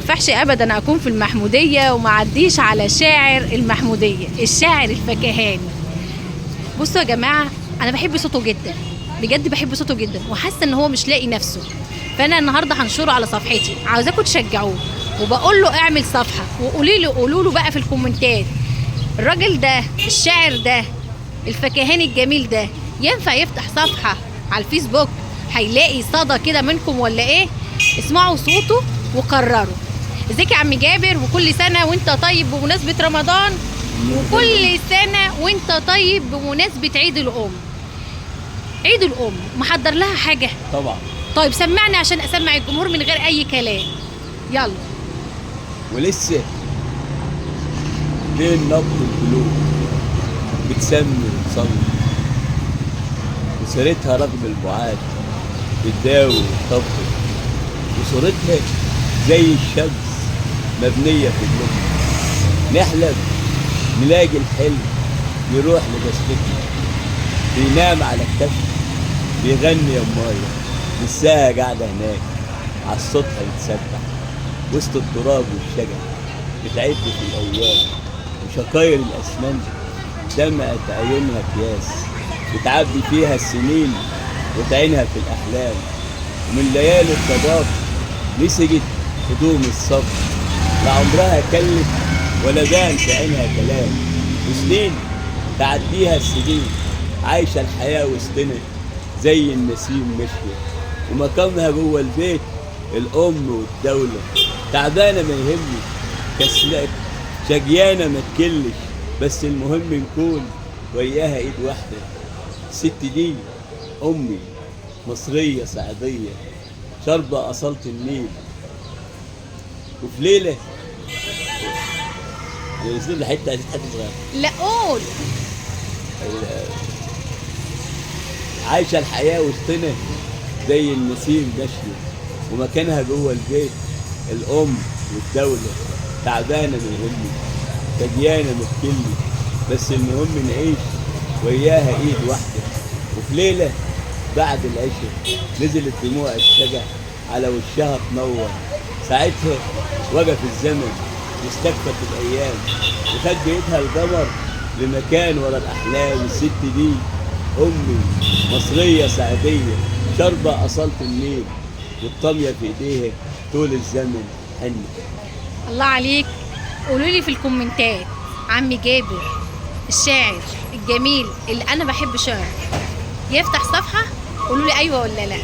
ينفعش ابدا اكون في المحموديه وما اعديش على شاعر المحموديه، الشاعر الفكهاني. بصوا يا جماعة، انا بحب صوته جدا، بجد بحب صوته جدا، وحاسه ان هو مش لاقي نفسه. فانا النهارده هنشره على صفحتي، عاوزاكم تشجعوه، وبقول له اعمل صفحة، وقولي له، قولوا له بقى في الكومنتات، الراجل ده، الشاعر ده، الفكهاني الجميل ده، ينفع يفتح صفحة على الفيسبوك؟ هيلاقي صدى كده منكم ولا ايه؟ اسمعوا صوته وقرروا. ازيك يا عم جابر، وكل سنة وانت طيب بمناسبة رمضان، وكل سنة وانت طيب بمناسبة عيد الام. عيد الام محضر لها حاجة؟ طبعا. طيب سمعني عشان اسمع الجمهور من غير اي كلام. يلا. ولسه بين نبض القلوب بتسمي وتصلي، وسيرتها رغم البعاد بتداوي وتطبطب، وصورتها زي الشمس مبنية في قلوبنا. نحلم نلاقي الحلم يروح لبسمتنا، بينام على كتفنا بيغني يا مايا، لساها قاعدة هناك على السطح بتسبح وسط التراب والشجر، بتعد في الأيام وشقاير الأسمنت دمعة عيونها أكياس بتعبي فيها السنين وتعينها في الأحلام. ومن ليالي الضباب نسجت هدوم الصبر، لا عمرها كلت ولا بان في عينها كلام، وسنين تعديها السنين عايشة الحياة وسطنا زي النسيم ماشية، ومقامها جوه البيت الأم والدولة. تعبانة ما يهمش، كسلانة شجيانة ما تكلش، بس المهم نكون وياها إيد واحدة. الست دي أمي، مصرية صعيدية شاربة أصالة النيل. وفي ليلة نزل حتة حتة صغيرة. لا قول. عايشة الحياة وسطنا زي النسيم ماشية، ومكانها جوه البيت الأم والدولة. تعبانة ما يهمش، شجيانة ما تكلش، بس المهم نعيش وياها إيد واحدة. وفي ليلة بعد العشاء نزلت دموع الشجع على وشها تنور، ساعتها وقف الزمن واستكفت الأيام، وخد بإيدها القمر لمكان ورا الأحلام. الست دي أمي، مصرية سعدية شاربة أصالة النيل، والطامية في إيديها طول الزمن حنة. الله عليك. قولوا لي في الكومنتات، عمي جابر الشاعر الجميل اللي انا بحب شعره يفتح صفحة؟ قولوا لي ايوه ولا لا.